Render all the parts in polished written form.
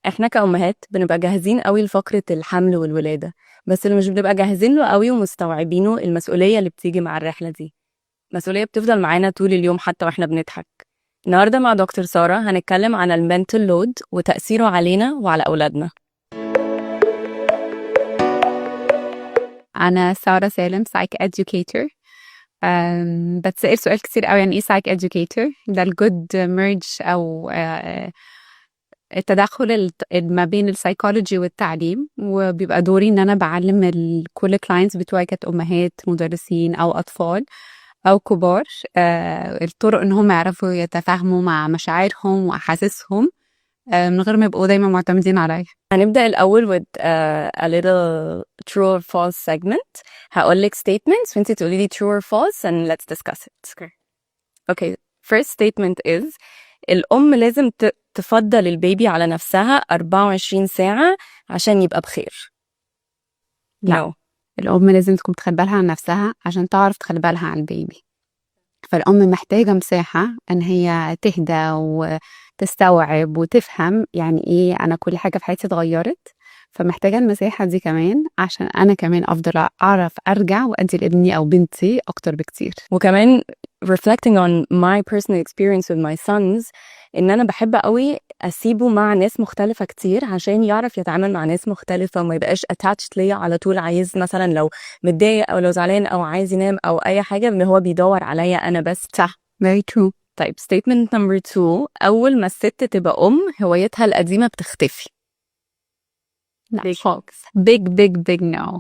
احنا كأمهات بنبقى جاهزين قوي لفقرة الحمل والولادة، بس اللي مش بنبقى جاهزين له قوي ومستوعبينه المسؤولية اللي بتيجي مع الرحلة دي. مسؤولية بتفضل معانا طول اليوم حتى واحنا بنضحك. النهاردة مع دكتور سارة هنتكلم عن ال mental load وتأثيره علينا وعلى أولادنا. أنا سارة سالم، psych educator. بتسأل سؤال كتير قوي، يعني إيه psych educator؟ ده ال good merge أو التدخل ما بين ال psychology والتعليم، وبيبقى دوري إن أنا بعلم كل clients بتوعي، كانت أمهات، مدرسين أو أطفال أو كبار، الطرق إن هم يعرفوا يتفاهموا مع مشاعرهم وأحاسيسهم من غير ما يبقوا دايما معتمدين عليا. هنبدأ الأول with a little true or false segment. هقول لك statements وانتي تقولي لي true or false and let's discuss it. Okay. Okay. First statement is الأم لازم تفضل ال baby على نفسها 24 ساعة عشان يبقى بخير. لا. No. الأم لازم تكون بتخلي بالها عن نفسها عشان تعرف تخلي بالها عن ال baby. فالأم محتاجة مساحة إن هي تهدى وتستوعب وتفهم يعني إيه أنا كل حاجة في حياتي اتغيرت، فمحتاجة المساحة دي كمان عشان أنا كمان أفضل أعرف أرجع وأدي لابني أو بنتي أكتر بكتير. وكمان reflecting on my personal experience with my sons، إن أنا بحب قوي أسيبه مع ناس مختلفة كتير عشان يعرف يتعامل مع ناس مختلفة وما يبقاش attached ليا على طول. عايز مثلا لو متضايق أو لو زعلان أو عايز ينام أو أي حاجة، إن هو بيدور عليا أنا بس. صح، very true. طيب، statement number two، أول ما الست تبقى أم هوايتها القديمة بتختفي. لا خالص، big big big no.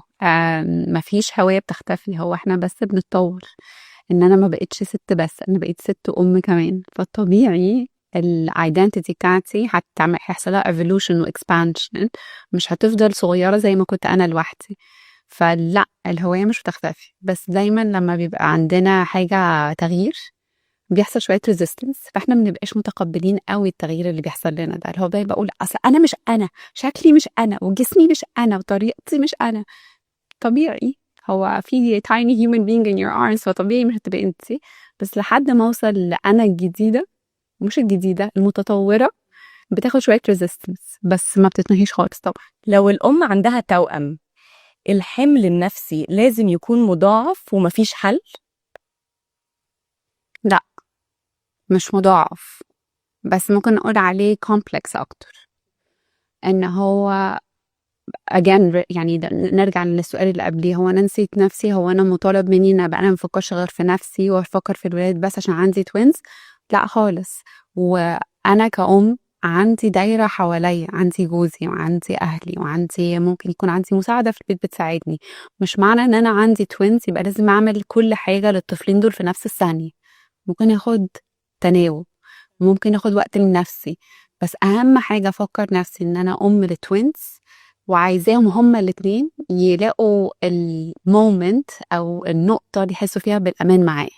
مفيش هواية بتختفي، هو احنا بس بنتطور. ان انا ما بقتش ست بس، انا بقيت ست ام كمان، فالطبيعي ال identity بتاعتي هتعمل، هيحصل لها evolution و expansion، مش هتفضل صغيرة زي ما كنت أنا لوحدي. فلا، الهواية مش بتختفي، بس دايما لما بيبقى عندنا حاجة تغيير بيحصل شوية resistance، فاحنا ما بنبقاش متقبلين قوي التغيير اللي بيحصل لنا ده، اللي هو بقى بقول اصل انا مش انا، شكلي مش انا، وجسمي مش انا، وطريقتي مش انا. طبيعي، هو في tiny human being in your arms، فطبيعي مش هتبقي انت. بس لحد ما اوصل لأنا الجديدة، مش الجديدة، المتطورة، بتاخد شوية resistance، بس ما بتتنهيش خالص طبعا. لو الأم عندها توأم، الحمل النفسي لازم يكون مضاعف ومفيش حل؟ لا، مش مضاعف، بس ممكن نقول عليه complex أكتر. إن هو again يعني نرجع للسؤال اللي قبليه، هو أنا نسيت نفسي؟ هو أنا مطالب مني إن أبقى أنا مفكرش غير في نفسي وأفكر في الولاد بس عشان عندي twins؟ لا خالص. وأنا كأم عندي دايرة حواليا، عندي جوزي وعندي أهلي وعندي ممكن يكون عندي مساعدة في البيت بتساعدني. مش معنى إن أنا عندي twins يبقى لازم أعمل كل حاجة للطفلين دول في نفس الثانية. ممكن آخد تناوب، ممكن آخد وقت لنفسي، بس أهم حاجة أفكر نفسي إن أنا أم ل twins وعايزاهم هما الاتنين يلاقوا ال moment أو النقطة اللي يحسوا فيها بالأمان معايا.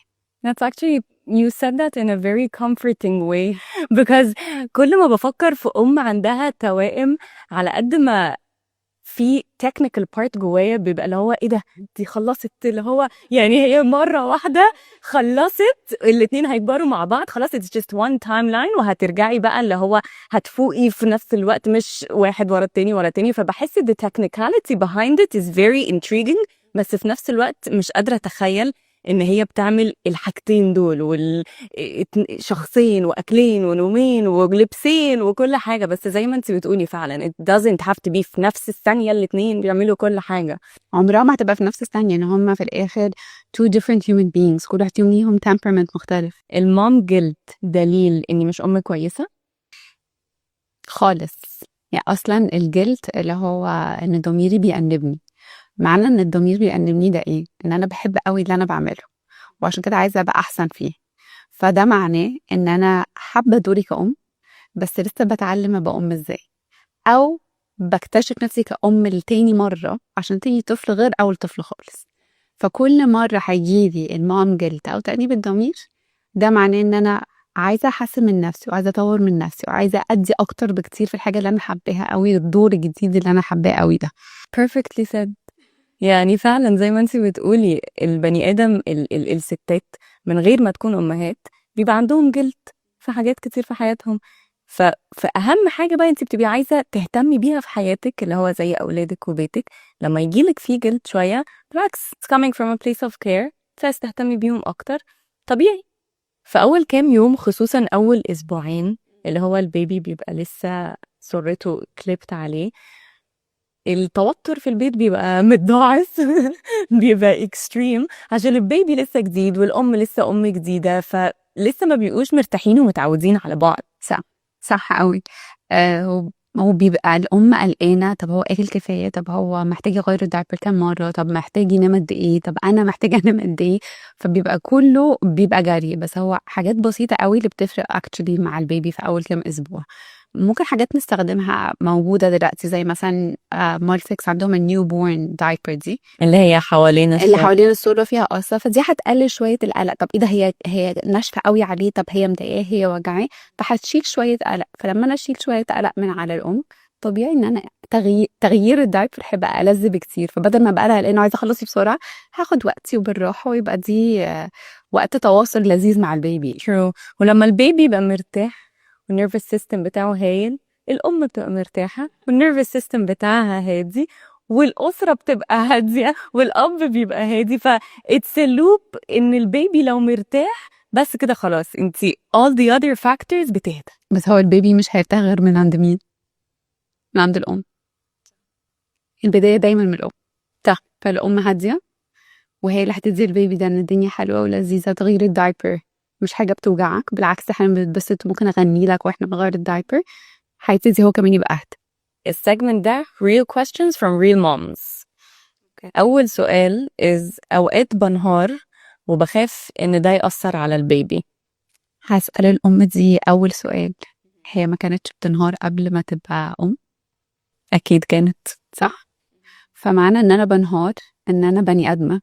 That's actually، you said that in a very comforting way، because كل ما بفكر في أم عندها توائم، على قد ما في technical part جوايا بيبقى اللي هو ايه ده، دي خلصت، اللي هو يعني هي مرة واحدة خلصت، الاتنين هيكبروا مع بعض، خلاص it's just one timeline، وهترجعي بقى اللي هو هتفوقي في نفس الوقت، مش واحد ورا التاني ورا التاني. فبحس the technicality behind it is very intriguing، بس في نفس الوقت مش قادرة أتخيل ان هي بتعمل الحاجتين دول، والشخصين واكلين ونومين ولبسين وكل حاجه. بس زي ما انت بتقولي فعلا، it doesn't have to be في نفس الثانيه الاثنين بيعملوا كل حاجه. عمرها ما هتبقى في نفس الثانية، ان هما في الآخر two different human beings، كل واحد فيهم ليهم temperament مختلف. ال mom guilt دليل اني مش ام كويسه؟ خالص. يعني أصلا ال guilt اللي هو إن ضميري بيأنبني، معنى إن الضمير بيأنبني ده إيه؟ إن أنا بحب قوي اللي أنا بعمله وعشان كده عايزة أبقى أحسن فيه. فده معناه إن أنا حابة دوري كأم، بس لسه بتعلم أبقى أم إزاي، أو بكتشف نفسي كأم لتاني مرة عشان تاني طفل غير أول طفل خالص. فكل مرة هيجيلي ال mom guilt أو تأنيب الضمير، ده معناه إن أنا عايزة أحسن من نفسي وعايزة أطور من نفسي وعايزة أدي أكتر بكتير في الحاجة اللي أنا حباها قوي، الدور الجديد اللي أنا حباه قوي ده. perfectly said. يعني فعلا زي ما انت بتقولي، البني ادم ال ال الستات من غير ما تكون امهات بيبقى عندهم guilt في حاجات كتير في حياتهم. فأهم حاجة بقى انت بتبقي عايزة تهتمي بيها في حياتك، اللي هو زي أولادك وبيتك، لما يجيلك فيه guilt شوية، بالعكس، it's coming from a place of care، عايز تهتمي بيهم أكتر، طبيعي. في أول كام يوم، خصوصا أول أسبوعين، اللي هو ال baby بيبقى لسه سرته clipped عليه، التوتر في البيت بيبقى متضاعف، بيبقى extreme، عشان ال baby لسه جديد والأم لسه أم جديدة، فلسه ما بيبقوش مرتاحين ومتعودين على بعض. صح، صح قوي. وبيبقى الأم قلقانة، طب هو أكل كفاية؟ طب هو محتاج يغير ال diaper كام مرة؟ طب محتاج ينام قد إيه؟ طب أنا محتاجة أنام قد إيه؟ فبيبقى كله بيبقى جري. بس هو حاجات بسيطة قوي اللي بتفرق actually مع ال baby في أول كام أسبوع. ممكن حاجات نستخدمها موجودة دلوقتي، زي مثلا مالتكس عندهم ال newborn diaper دي. اللي هي حوالين اللي حوالين السرة فيها قصة، فدي هتقلل شوية القلق. طب ايه ده، هي ناشفة قوي عليه، طب هي مضايقاه، هي وجعاه، فهتشيل شوية قلق. فلما انا اشيل شوية قلق من على الام، طبيعي ان انا تغيير ال diaper هيبقى ألذ بكتير. فبدل ما ابقى انا قلقانة عايزه اخلصي بسرعه، هاخد وقتي وبالراحه، ويبقى دي وقت تواصل لذيذ مع ال baby. True. ولما ال baby يبقى مرتاح وال nervous system بتاعه هايل، الأم بتبقى مرتاحة وال nervous system بتاعها هادي، والأسرة بتبقى هادية، والأب بيبقى هادي. ف it's a loop، إن ال baby لو مرتاح بس كده خلاص، انت all the other factors بتهدى. بس هو ال baby مش هيرتاح غير من عند مين؟ من عند الأم. البداية دايما من الأم. صح. فالأم هادية وهي اللي هتدي ال baby ده إن الدنيا حلوة ولذيذة. تغيير ال diaper مش حاجة بتوجعك، بالعكس احنا بنتبسط، وممكن أغني لك واحنا بنغير ال diaper. هيبتدي هو كمان يبقى أهدى. ال segment ده real questions from real moms. أول سؤال is: أوقات بنهار وبخاف إن ده يأثر على ال baby. هسأل الأم دي أول سؤال: هي ما كانتش بتنهار قبل ما تبقى أم؟ أكيد كانت. صح؟ فمعنى إن أنا بنهار إن أنا بني آدمة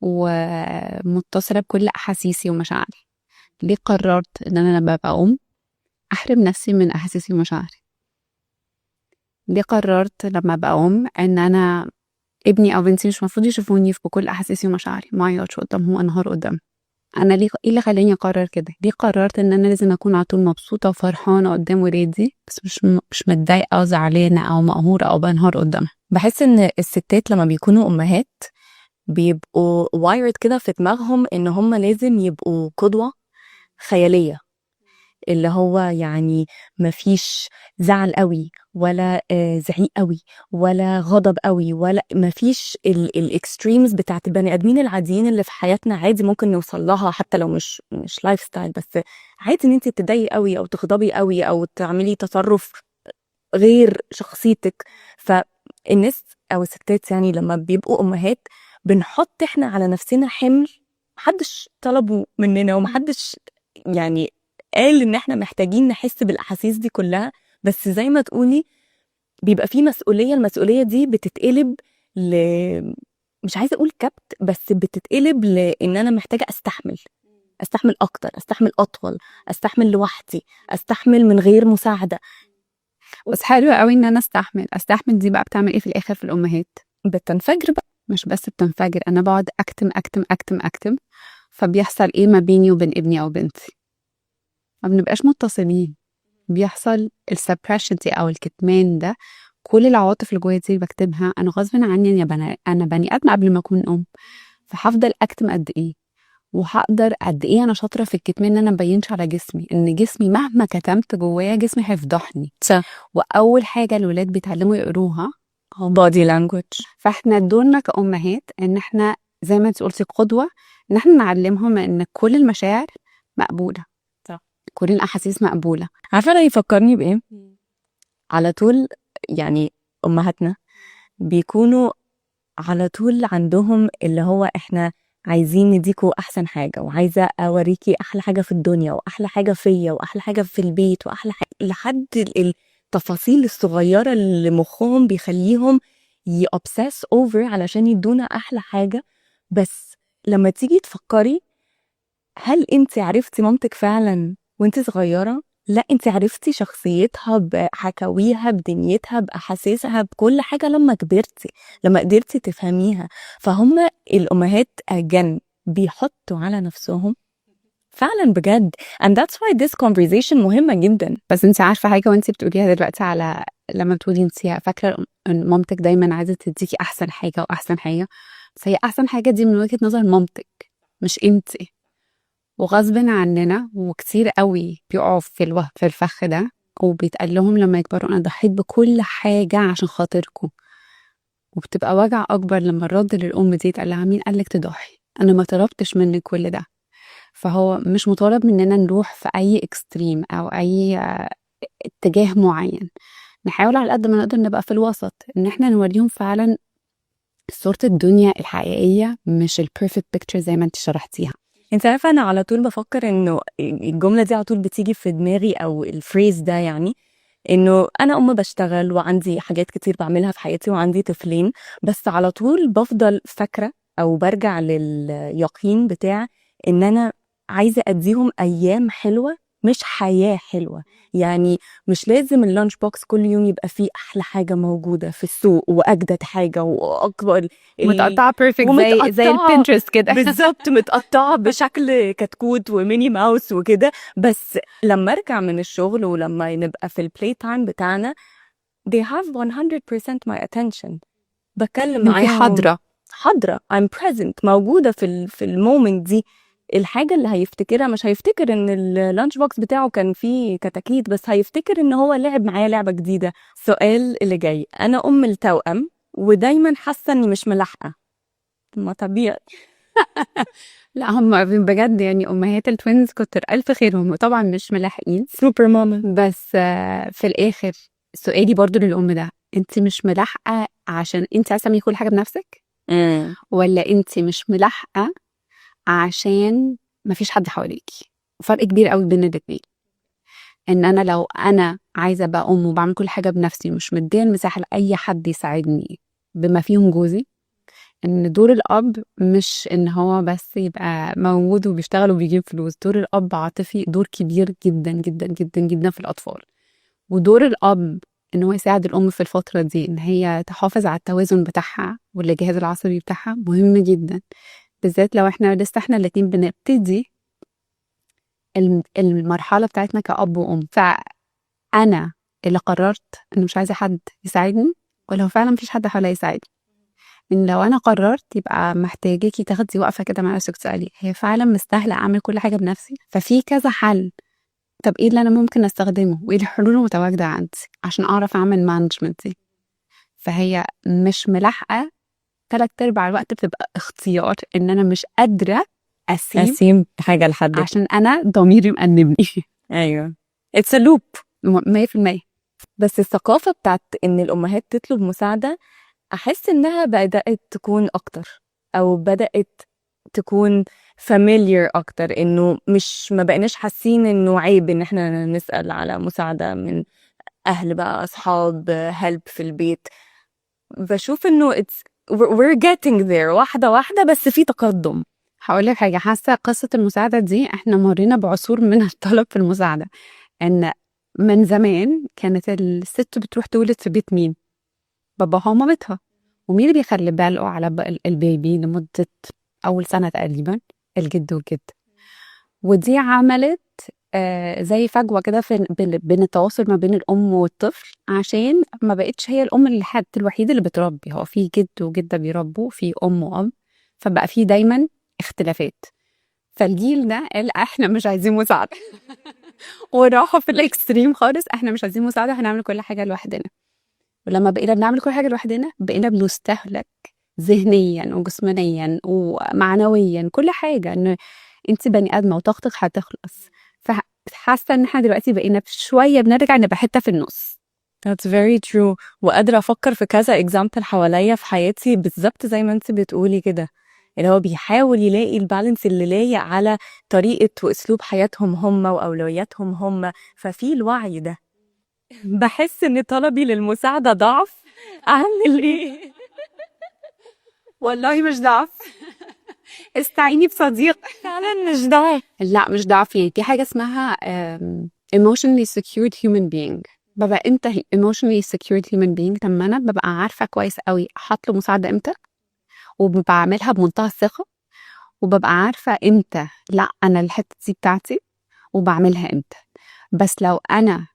ومتصلة بكل أحاسيسي ومشاعري. ليه قررت إن أنا لما أبقى أم أحرم نفسي من أحاسيسي ومشاعري؟ ليه قررت لما أبقى أم إن أنا ابني أو بنتي مش المفروض يشوفوني في بكل أحاسيسي ومشاعري، ما أعيطش قدامهم، أنهار قدامهم؟ أنا ليه؟ إيه اللي خلاني أقرر كده؟ ليه قررت إن أنا لازم أكون على طول مبسوطة وفرحانة قدام ولادي، بس مش متضايقة أو زعلانة أو مقهورة أو بنهار قدامها؟ بحس إن الستات لما بيكونوا أمهات بيبقوا wired كده في دماغهم إن هم لازم يبقوا قدوة خيالية، اللي هو يعني مفيش زعل قوي ولا زعيق قوي ولا غضب قوي، ولا مفيش ال extremes بتاعت البني ادمين العاديين اللي في حياتنا. عادي ممكن نوصل لها حتى لو مش lifestyle، بس عادي ان انت تتضايقي قوي او تغضبي قوي او تعملي تصرف غير شخصيتك. فالناس او الستات يعني لما بيبقوا امهات بنحط احنا على نفسنا حمل محدش طلبه مننا، ومحدش يعني قال ان احنا محتاجين نحس بالاحاسيس دي كلها. بس زي ما تقولي بيبقى في مسؤوليه، المسؤولية دي بتتقلب ل مش عايزه اقول كبت، بس بتتقلب لان انا محتاجه استحمل، استحمل اكتر، استحمل اطول، استحمل لوحدي، استحمل من غير مساعده. بس حلو قوي ان انا استحمل. استحمل دي بقى بتعمل ايه في الاخر في الامهات؟ بتنفجر بقى. مش بس بتنفجر، انا بقعد اكتم اكتم اكتم اكتم، فبيحصل ايه ما بيني وبين ابني او بنتي؟ ما بنبقاش متصلين. بيحصل ال suppression دي او الكتمان ده، كل العواطف اللي جوايا دي بكتمها انا غصب عني. انا بني ادم قبل ما اكون ام، فهفضل اكتم قد ايه؟ وهقدر قد ايه؟ انا شاطرة في الكتمان، ان انا مبينش على جسمي، ان جسمي مهما كتمت جوايا جسمي هيفضحني. واول حاجة الولاد بيتعلموا يقروها body language. فاحنا دورنا كأمهات ان احنا زي ما انت قلتي قدوة، ان احنا نعلمهم ان كل المشاعر مقبولة. كل الأحاسيس مقبولة. عارفة ده يفكرني بإيه؟ على طول يعني أمهاتنا بيكونوا على طول عندهم اللي هو إحنا عايزين نديكوا أحسن حاجة، وعايزة أوريكي أحلى حاجة في الدنيا، وأحلى حاجة فيا، وأحلى حاجة في البيت، وأحلى حاجة لحد التفاصيل الصغيرة اللي مخهم بيخليهم ي obsess over علشان يدونا أحلى حاجة. بس لما تيجي تفكري، هل انت عرفتي مامتك فعلا وانت صغيرة؟ لا، انت عرفتي شخصيتها بحكاويها بدنيتها بأحاسيسها بكل حاجة لما كبرتي، لما قدرتي تفهميها. فهم الأمهات again بيحطوا على نفسهم فعلا بجد، and that's why this conversation مهمة جدا. بس انت عارفه حاجه، وانت بتقوليها دلوقتي، على لما بتقولي انت فاكره ان مامتك دايما عايزه تديكي احسن حاجة واحسن حاجه، بس هي احسن حاجة دي من وجهه نظر مامتك مش انت. وغصب عننا وكتير قوي بيقعوا في الفخ ده، وبيتقال لهم لما يكبروا: انا ضحيت بكل حاجة عشان خاطركم. وبتبقى وجع اكبر لما الرد للام دي يتقال لها: مين قالك تضحي؟ انا ما طلبتش منك كل ده. فهو مش مطالب مننا نروح في اي extreme او اي اتجاه معين. نحاول على قد ما نقدر نبقى في الوسط، ان احنا نوريهم فعلا صورة الدنيا الحقيقية، مش ال perfect picture زي ما انت شرحتيها. انت عارفة، انا على طول بفكر انه الجملة دي على طول بتيجي في دماغي، او ال phrase ده، يعني انه انا ام بشتغل وعندي حاجات كتير بعملها في حياتي وعندي طفلين، بس على طول بفضل فاكرة او برجع لليقين بتاع ان انا عايزة اديهم ايام حلوة مش حياة حلوة. يعني مش لازم ال lunch box كل يوم يبقى فيه أحلى حاجة موجودة في السوق وأجدد حاجة وأكبر متقطعة perfect زي ومتقطعة. ال Pinterest كده. بالظبط، متقطعة بشكل كتكوت و Minnie Mouse وكده. بس لما ارجع من الشغل ولما نبقى في ال play time بتاعنا، they have 100% my attention. بتكلم انتي معاهم. حاضرة. حاضرة، I'm present، موجودة في ال moment دي. الحاجة اللي هيفتكرها، مش هيفتكر ان ال lunch box بتاعه كان فيه كتاكيت، بس هيفتكر ان هو لعب معايا لعبة جديدة. السؤال اللي جاي: انا ام التوأم ودايما حاسة اني مش ملاحقة. ما طبيعي. لا، هم بجد يعني امهات ال twins كتر الف خيرهم، طبعا مش ملاحقين. super mama. بس في الاخر سؤالي برضو للام ده: انت مش ملاحقه عشان انت عايزه تعملي كل حاجة بنفسك، ولا انت مش ملاحقه عشان مفيش حد حواليكي؟ فرق كبير قوي بين الاتنين. ان انا لو انا عايزه ابقى ام وبعمل كل حاجة بنفسي ومش مديه المساحة لاي حد يساعدني بما فيهم جوزي، ان دور الاب مش ان هو بس يبقى موجود وبيشتغل وبيجيب فلوس. دور الاب عاطفي، دور كبير جدا جدا جدا جدا في الاطفال. ودور الاب ان هو يساعد الام في الفترة دي ان هي تحافظ على التوازن بتاعها والجهاز العصبي بتاعها مهم جدا، بالذات لو احنا لسه احنا الاتنين بنبتدي المرحلة بتاعتنا كأب وأم. فأنا اللي قررت إن مش عايزة حد يساعدني، ولو فعلا مفيش حد حواليا يساعدني؟ إن لو أنا قررت يبقى محتاجاكي تاخدي وقفة كده مع نفسك، تسألي: هي فعلا مستاهلة أعمل كل حاجة بنفسي؟ ففي كذا حل. طب إيه اللي أنا ممكن أستخدمه وإيه الحلول المتواجدة عندي عشان أعرف أعمل management دي؟ فهي مش ملاحقة تلات أرباع الوقت بتبقى اختيار إن أنا مش قادرة أسيب اسيب حاجة لحد عشان انا ضميري مأنبني. ايوه، it's a loop. 100%. بس الثقافة بتاعت إن الأمهات تطلب مساعدة، أحس إنها بدأت تكون أكتر أو بدأت تكون familiar أكتر، إنه مش ما بقيناش حاسين إنه عيب إن إحنا نسأل على مساعدة من أهل بقى، أصحاب، help في البيت. بشوف إنه we're getting there واحدة واحدة، بس في تقدم. هقول لك حاجة، حاسة قصة المساعدة دي احنا مرينا بعصور من الطلب في المساعدة. ان من زمان كانت الست بتروح تولد في بيت مين؟ باباها ومامتها. ومين اللي بيخلي باله على ال baby لمدة أول سنة تقريبا؟ الجد والجدة. ودي عملت زي فجوة كده في بين التواصل ما بين الأم والطفل، عشان ما بقتش هي الأم الحد الوحيد اللي بتربي، هو في جد وجدة بيربوا، في أم وأب، فبقى في دايما اختلافات. فالجيل ده قال: احنا مش عايزين مساعدة، وراحوا في ال extreme خالص: احنا مش عايزين مساعدة، هنعمل كل حاجة لوحدنا. ولما بقينا بنعمل كل حاجة لوحدنا بقينا بنستهلك ذهنيا وجسمانيا ومعنويا، كل حاجة، ان انت بني ادمة وطاقتك هتخلص. فحاسة ان احنا دلوقتي بقينا شوية بنرجع نبقى حتة في النص. That's very true. وقادرة أفكر في كذا example حواليا في حياتي بالظبط زي ما انت بتقولي كده، اللي هو بيحاول يلاقي ال balance اللي لايق على طريقة وأسلوب حياتهم هم وأولوياتهم هم. ففي الوعي ده. بحس إن طلبي للمساعدة ضعف، أعمل إيه؟ والله مش ضعف، استعيني بصديق. فعلا مش ضعف. لا، مش ضعف. يعني في حاجة اسمها emotionally secured human being. ببقى امتى emotionally secured human being؟ لما انا ببقى عارفة كويس قوي هطلب مساعدة امتى، وبعملها بمنتهى الثقة. وببقى عارفة امتى لا انا الحتة دي بتاعتي وبعملها امتى. بس لو انا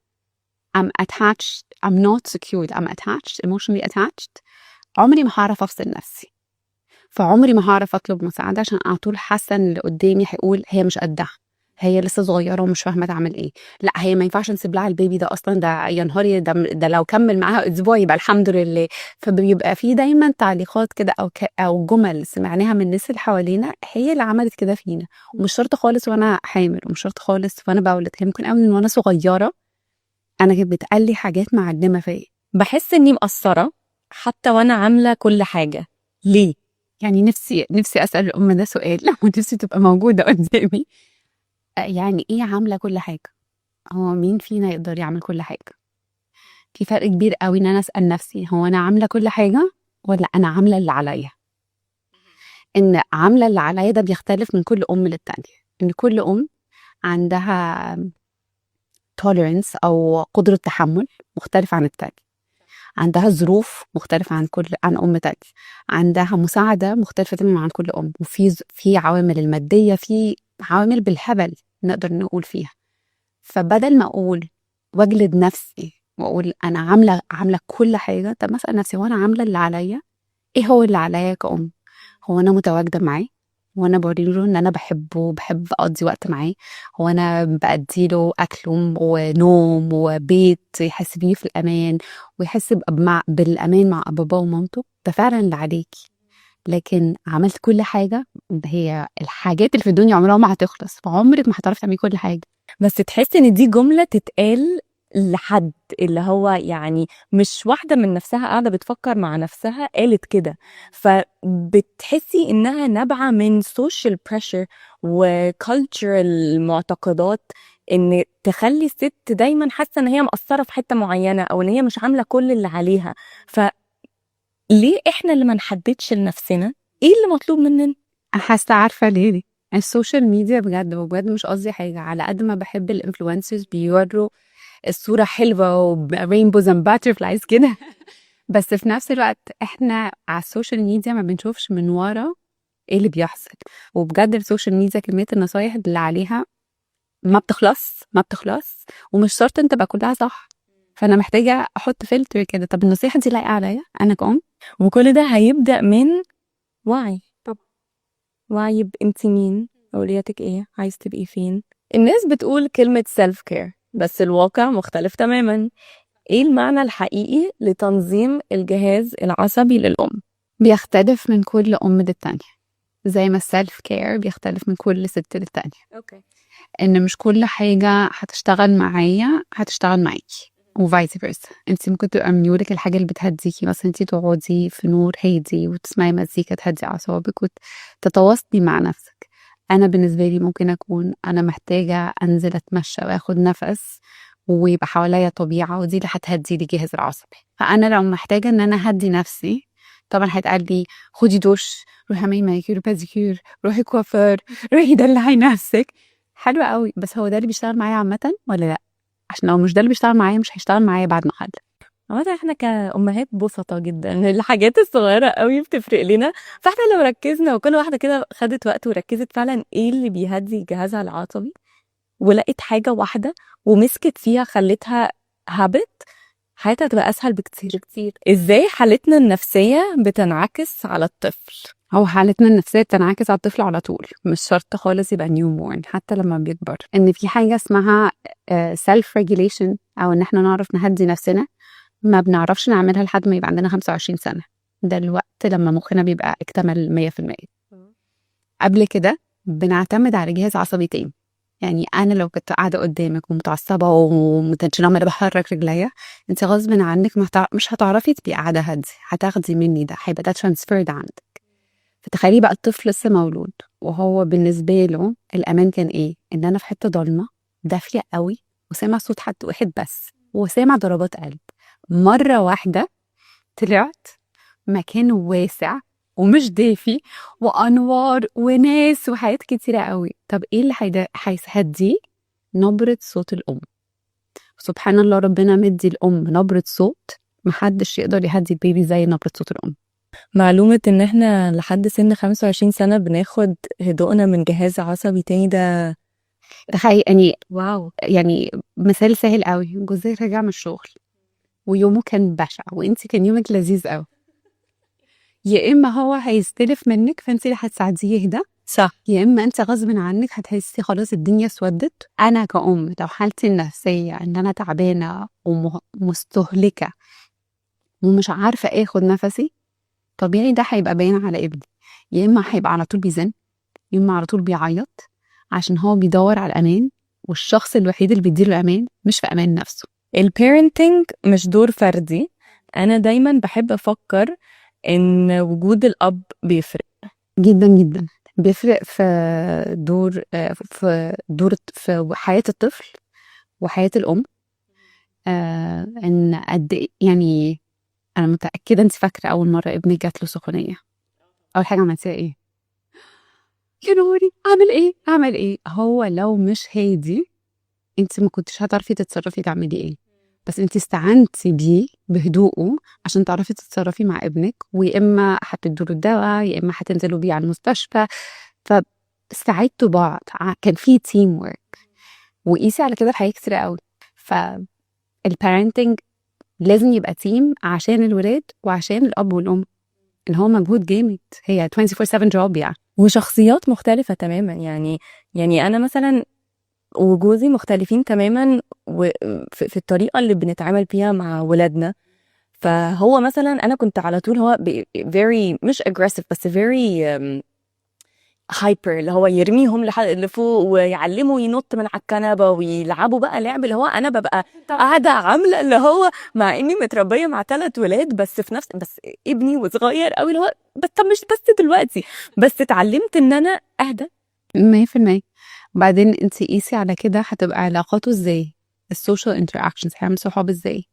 I'm attached، I'm not secured، I'm attached، emotionally attached، عمري ما هعرف افصل نفسي، فعمري ما هعرف اطلب مساعده، عشان على طول حاسه ان اللي قدامي هيقول هي مش قدها، هي لسه صغيرة ومش فاهمه تعمل ايه، لا هي ما ينفعش نسيب لها ال baby ده اصلا، ده يا نهاري ده لو كمل معاها اسبوع يبقى الحمد لله. فبيبقى في دايما تعليقات كده او جمل سمعناها من الناس اللي حوالينا هي اللي عملت كده فينا. ومش شرط خالص وانا حامل، ومش شرط خالص وانا بولد، هي ممكن قوي من وانا صغيرة انا كانت بتقال لي حاجات معلمه فيا. بحس اني مقصرة حتى وانا عاملة كل حاجة، ليه؟ يعني نفسي نفسي اسال الام ده سؤال ونفسي تبقى موجودة قدامي. يعني ايه عامله كل حاجه؟ هو مين فينا يقدر يعمل كل حاجه؟ في فرق كبير قوي ان انا اسال نفسي هو انا عامله كل حاجة ولا انا عامله اللي عليا. ان عامله اللي عليا ده بيختلف من كل ام للتانية، ان كل ام عندها tolerance او قدره تحمل مختلفة عن التانية، عندها ظروف مختلفة عن أم تانية، عندها مساعدة مختلفة تماما عن كل أم، وفي في عوامل المادية، في عوامل بالهبل نقدر نقول فيها. فبدل ما أقول واجلد نفسي واقول انا عامله كل حاجه، طب ما اسال نفسي هو انا عامله اللي عليا؟ ايه هو اللي عليا كأم؟ هو انا متواجدة معاه؟ هو انا بوريله ان انا بحبه وبحب اقضي وقت معاه؟ هو انا باديله اكله ونوم وبيت يحس بيه في الامان ويحس مع بالامان مع باباه ومامته؟ ده فعلا اللي عليكي. لكن عملت كل حاجه، هي الحاجات اللي في الدنيا عمرها ما هتخلص، فعمرك ما هتعرفي تعملي كل حاجه. بس تحس ان دي جملة تتقال لحد اللي هو يعني مش واحدة من نفسها قاعدة بتفكر مع نفسها قالت كده، فبتحسي إنها نابعة من social pressure و cultural معتقدات إن تخلي الست دايما حاسة إن هي مقصرة في حتة معينة أو إن هي مش عاملة كل اللي عليها. فليه إحنا اللي ما نحددش لنفسنا إيه اللي مطلوب مننا؟ حاسه عارفه ليه دي ال social media؟ بجد وبجد مش قصدي حاجه، على قد ما بحب ال influencers بيوروا الصورة حلوة و rainbows and butterflies كده، بس في نفس الوقت احنا على ال social media ما بنشوفش من ورا ايه اللي بيحصل. وبجد ال social media كمية النصايح اللي عليها ما بتخلص ما بتخلص، ومش شرط ان تبقى كلها صح. فانا محتاجه احط فلتر كده، طب النصيحة دي لايقة عليا انا كأم؟ وكل ده هيبدأ من وعي. طب. وعي بانت مين، أولوياتك ايه، عايز تبقي فين. الناس بتقول كلمة self care بس الواقع مختلف تماما. ايه المعنى الحقيقي لتنظيم الجهاز العصبي للأم؟ بيختلف من كل ام للتانية، زي ما ال self care بيختلف من كل ست للتانية. ان مش كل حاجة هتشتغل معايا هتشتغل معاكي و vice versa. انت ممكن تبقى ميولك الحاجة اللي بتهديكي، مثلا انت تقعدي في نور هادي وتسمعي مزيكا تهدي اعصابك وتتواصلي مع نفسك. انا بالنسبة لي ممكن اكون انا محتاجة انزل اتمشى واخد نفس ويبقى حواليا طبيعة، ودي اللي هتهدي لي الجهاز العصبي. فانا لو محتاجة ان انا اهدي نفسي، طبعا هيتقال لي خدي دش، روحي اعملي مانيكير باديكير، روحي كوافير، روحي دلعي نفسك. حلو قوي، بس هو ده اللي بيشتغل معايا عامة ولا لا؟ عشان لو مش ده اللي بيشتغل معايا مش هيشتغل معايا بعد ما اخلف. عامة احنا كأمهات بسطة جدا، الحاجات الصغيرة قوي بتفرق لنا. فاحنا لو ركزنا وكل واحدة كده خدت وقت وركزت فعلا ايه اللي بيهدي جهازها العصبي، ولقيت حاجة واحدة ومسكت فيها خلتها habit، حياتها تبقى أسهل بكتير. بكتير. ازاي حالتنا النفسية بتنعكس على الطفل؟ هو حالتنا النفسية بتنعكس على الطفل على طول، مش شرط خالص يبقى newborn، حتى لما بيكبر. إن في حاجة اسمها self regulation أو إن إحنا نعرف نهدي نفسنا، ما بنعرفش نعملها لحد ما يبقى عندنا 25 سنة. ده الوقت لما مخنا بيبقى اكتمل 100%. قبل كده بنعتمد على جهاز عصبي تاني. يعني انا لو كنت قاعدة قدامك ومتعصبه ومتنشنه عماله بحرك رجليا، انت غصب عنك مش هتعرفي تبقي قاعدة هاديه، هتاخدي مني ده، هيبقى ده transferred عندك. فتخيلي بقى الطفل لسه مولود وهو بالنسبة له الامان كان ايه؟ ان انا في حتة ضلمة دافيه قوي وسامع صوت حد واحد بس وسامع ضربات قلب. مرة واحدة طلعت مكان واسع ومش دافي وانوار وناس وحاجات كتيرة قوي. طب ايه اللي هيهديه؟ نبره صوت الام. سبحان الله، ربنا مدي الام نبره صوت محدش يقدر يهدي ال baby زي نبره صوت الام. معلومة إن إحنا لحد سن 25 سنة بناخد هدوءنا من جهاز عصبي تاني، ده تخيل يعني. wow. يعني مثال سهل قوي، جوزك رجع من الشغل ويومه كان بشع وانت كان يومك لذيذ قوي، يا اما هو هيستلف منك فانت اللي هتساعديه يهدى، يا اما انت غصب عنك هتحسي خلاص الدنيا اسودت. انا كأم لو حالتي النفسية ان انا تعبانة ومستهلكه ومش عارفه اخد نفسي، طبيعي ده هيبقى باين على ابني. يا اما هيبقى على طول بيزن، يا اما على طول بيعيط، عشان هو بيدور على الامان، والشخص الوحيد اللي بيديله الامان مش في امان نفسه. ال parenting مش دور فردي. أنا دايما بحب أفكر إن وجود الأب بيفرق. جدا جدا بيفرق في دور في حياة الطفل وحياة الأم. إن قد يعني أنا متأكدة أنت فاكرة أول مرة ابنك جات له سخونية، أول حاجة عملتيها إيه؟ يا نهاري، أعمل إيه؟ أعمل إيه؟ هو لو مش هادي أنت ما كنتش هتعرفي تتصرفي تعملي إيه، بس أنت استعنتي بيه بهدوءه عشان تعرفي تتصرفي مع ابنك، ويا إما هتدوا له الدواء يا إما هتنزلوا بيه على المستشفى. فساعدتوا بعض، كان في teamwork. وقيسي على كده في حاجات كتير قوي. فال parenting لازم يبقى team عشان الولاد وعشان الاب والام، اللي هو مجهود جامد، هي 24/7 job يعني. وشخصيات مختلفة تماما. يعني أنا مثلا وجوزي مختلفين تماما في الطريقة اللي بنتعامل فيها مع ولادنا. فهو مثلا، أنا كنت على طول هو very مش aggressive بس very hyper، اللي هو يرميهم لحد لفوق ويعلمه ينط من على الكنبة ويلعبوا بقى لعب، اللي هو انا ببقى قاعدة عامله اللي هو مع اني متربيه مع ثلاث ولاد، بس في نفس بس ابني وصغير قوي، اللي هو بس طب مش بس دلوقتي، بس اتعلمت ان انا اهدى. 100%. وبعدين انت قيسي على كده هتبقى علاقاته ازاي، ال social interactions، هيعمل صحاب ازاي؟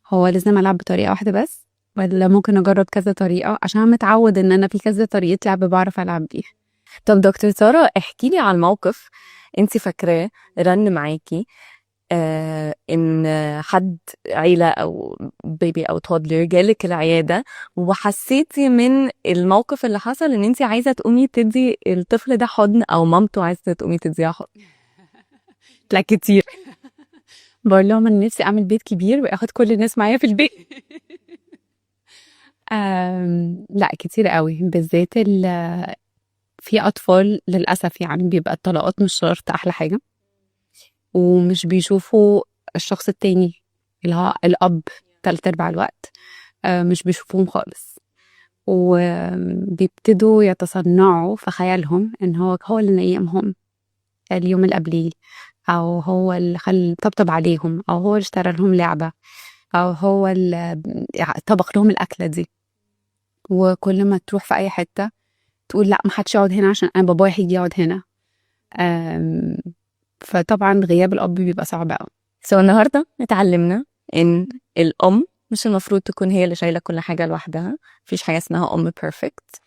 هو لازم العب بطريقة واحدة بس ولا ممكن اجرب كذا طريقه؟ عشان انا متعود ان انا في كذا طريقه لعب بعرف العب بيها. طب دكتور سارة، احكي لي على الموقف انت فاكراه رن معاكي ان حد عيلة او baby او toddler جالك العيادة، وحسيتي من الموقف اللي حصل ان انت عايزة تقومي تدي الطفل ده حضن، او مامته عايزة تقومي تديها حضن. لا كتير. بقول لهم انا نفسي اعمل بيت كبير واخد كل الناس معايا في البيت. لا كتير قوي، بالذات في اطفال للاسف يعني بيبقى الطلاقات مش شرط احلى حاجه، ومش بيشوفوا الشخص التاني اللي هو الاب تلت ارباع الوقت، مش بيشوفوهم خالص، وبيبتدوا يتصنعوا في خيالهم ان هو هو اللي نيمهم اليوم اللي قبليه، او هو اللي خل طبطب عليهم، او هو اللي اشترى لهم لعبة، او هو اللي طبخ لهم الاكلة دي. وكل ما تروح في اي حتة تقول لا، ما حدش يقعد هنا عشان انا بابايا هيجي يقعد هنا. فطبعا غياب الاب بيبقى صعب قوي. so النهاردة اتعلمنا ان الام مش المفروض تكون هي اللي شايلة كل حاجة لوحدها. مفيش حاجة اسمها أم perfect.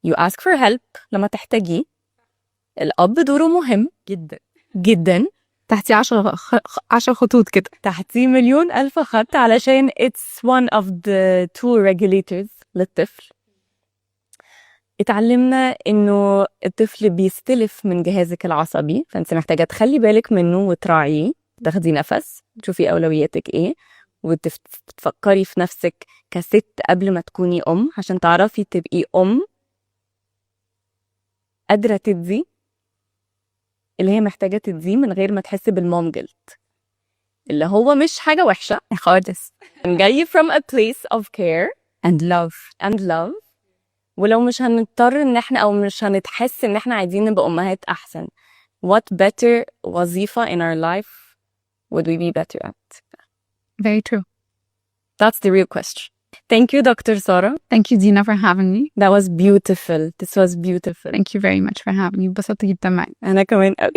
you ask for help لما تحتاجيه. الأب دوره مهم جدا. جدا. تحتي 10 خطوط كده. تحتيه مليون ألف خط، علشان it's one of the two regulators للطفل. اتعلمنا انه الطفل بيستلف من جهازك العصبي، فانت محتاجة تخلي بالك منه وتراعيه، تاخدي نفس، تشوفي اولوياتك ايه، وتفكري في نفسك كست قبل ما تكوني ام، عشان تعرفي تبقي ام قادرة تدي اللي هي محتاجة تديه من غير ما تحس بال mom guilt، اللي هو مش حاجة وحشة خالص. جاي from a place of care and love. and love. ولو مش هنضطر ان احنا او مش هنتحس ان احنا عايزين نبقى امهات احسن، what better وظيفة in our life would we be better at؟ very true. that's the real question. thank you Dr. Sarah. thank you Dina for having me. that was beautiful. this was beautiful. thank you very much for having me. اتبسطت جدا معاك. انا كمان قوي.